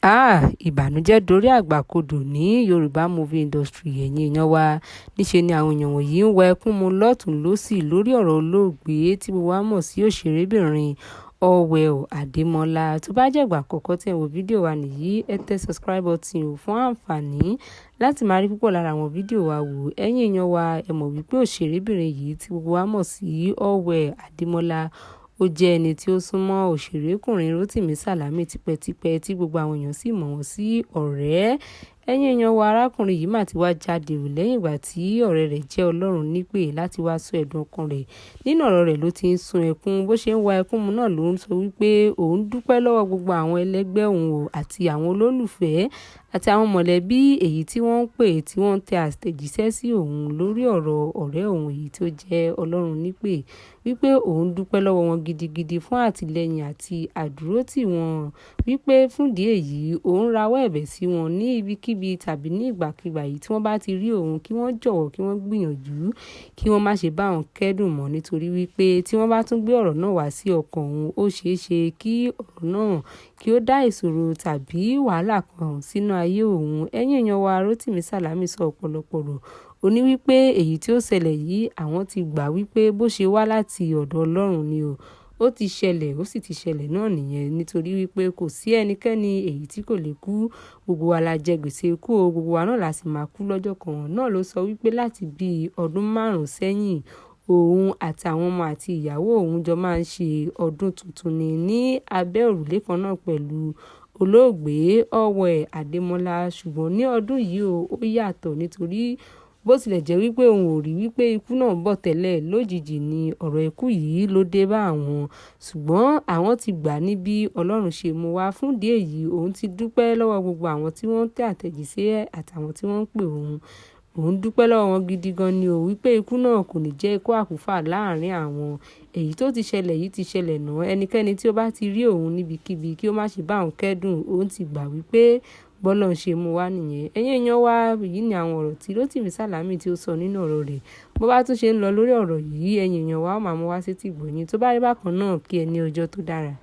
Háà, ìbànújẹ́ dorí àgbà kodò ní Yorùbá movie industry. Ẹ̀yin èèyàn wa, níṣẹ́ ni àwọn èèyàn wọ̀nyí ń wa ẹkún mu lọ́tùn lósì lórí ọ̀rọ̀ olóògbé tí gbogbo wa mọ̀ sí òṣèrébìnrin Allwell Adémọ́lá. Tó bá jẹ́ ìgbà àkọ́kọ́ tí ẹ wo fídíò wa nìyí, ẹ tẹ subscribe button fún àǹfààní láti máa rí púpọ̀ lára àwọn fídíò wa wò. Ẹ̀yin èèyàn wa, ẹ mọ̀ wípé òṣèrébìnrin yìí tí gbogbo wa mọ̀ sí Allwell Adémọ́lá, ó jẹ́ ẹni tí ó súnmọ́ òṣèrékùnrin Rotimi Salami tipẹ́tipẹ́, tí gbogbo àwọn èèyàn sì mọ̀ wọ́n sí ọ̀rẹ́. Ẹ̀yin èèyàn wa, arákùnrin yìí mà ti wá jáde ò lẹ́yìn ìgbà tí ọ̀rẹ́ rẹ̀ jẹ́ Ọlọ́run nípè láti wá sọ ẹ̀dùn ọkàn rẹ̀. Nínú ọ̀rọ̀ rẹ̀ ló ti ń sun ẹkún. Bó ṣe ń wa ẹkún mu náà ló ń sọ wípé òun dúpẹ́ lọ́wọ́ gbogbo àwọn ẹlẹgbẹ́ òun o, àti àwọn olólùfẹ́ àti àwọn mọ̀lẹ́bí èyí tí wọ́n ń pè, tí wọ́n ń tẹ àtẹ̀jíṣẹ́ sí òun lórí ọ̀rọ̀ ọ̀rẹ́ òun èyí tí ó jẹ́ Ọlọ́run nípè, wípé òun dúpẹ́ lọ́wọ́ wọn gidigidi fún àtìlẹ́yìn àti àdúrótì wọn, wípé fún ìdí èyí òun rawọ́ ẹ̀bẹ̀ sí wọn ní ibikíbi tàbí ní ìgbàkígbà yìí tí wọ́n bá ti rí òun, kí wọ́n jọ̀wọ́, kí wọ́n gbìyànjú kí wọ́n má ṣe bá òun kẹ́dùn mọ́, nítorí wípé tí wọ́n bá tún gbé ọ̀rọ̀ náà wá sí ọkàn òun, ó ṣeé ṣe kí ọ̀rọ̀ náà kí ó dá ìṣòro tàbí wàhálà kan sínú ayé òun. Ẹ̀yin èèyàn wa, Rotimi Salami sọ ọ̀pọ̀lọpọ̀ ọ̀rọ̀. Ó ní wípé èyí tí ó ṣẹlẹ̀ yìí, àwọn ti gbà wípé bó ṣe wá láti ọ̀dọ̀ Ọlọ́run ni o. Ó ti ṣẹlẹ̀, ó sì ti ṣẹlẹ̀ náà nìyẹn, nítorí wípé kò sí ẹnikẹ́ni èyí tí kò lè kú. Gbogbo wa la jẹ gbèsè ikú o, gbogbo wa náà la sì máa kú lọ́jọ́ kan. Náà ló sọ wípé láti bí ọdún 5 sẹ́yìn, òun àti àwọn ọmọ àti ìyàwó òun jọ máa ń ṣe ọdún tuntun ní abẹ́ òrùlé kan náà pẹ̀lú olóògbé Allwell Adémọ́lá. Ṣùgbọ́n ní ọdún yìí ó yàtọ̀, nítorí bó tilẹ̀ jẹ́ wípé òun ò rí wípé ikú náà ń bọ̀ tẹ́lẹ̀, lójijì ni ọ̀rọ̀ ikú yìí ló dé bá àwọn. Ṣùgbọ́n àwọn ti gbà ní bí Ọlọ́run ṣe mú wá. Fún ìdí èyí, òun ti dúpẹ́ lọ́wọ́ gbogbo àwọn tí wọ́n ń tẹ àtẹ̀jíṣẹ́ àtàwọn tí wọ́n ń pè òun. Òun dúpẹ́ lọ́wọ́ wọn gidi gan ni o, wípé ikú náà kò ní jẹ́ ikú àkúfà láàrin àwọn. Èyí tó ti ṣẹlẹ̀ yìí ti ṣẹlẹ̀ náà. Ẹnikẹ́ni tí ó bá ti rí òun níbikíbi, kí ó má ṣe bá òun kẹ́dùn. Òun ti gbà wípé bọ́lọ́run ṣe mú wá nìyẹn. Ẹ̀yin èèyàn wa, èyí ni àwọn ọ̀rọ̀ tí Rotimi Salami tí ó sọ nínú ọ̀rọ̀ rẹ̀. Bó bá tún ṣe ń lọ lórí ọ̀rọ̀ yìí, ẹ̀yin èèyàn wa, ó máa mú wá sétí ìgbọ̀nyín. Tó bá rí bákan náà, kí ẹ ní ọjọ́ tó dára.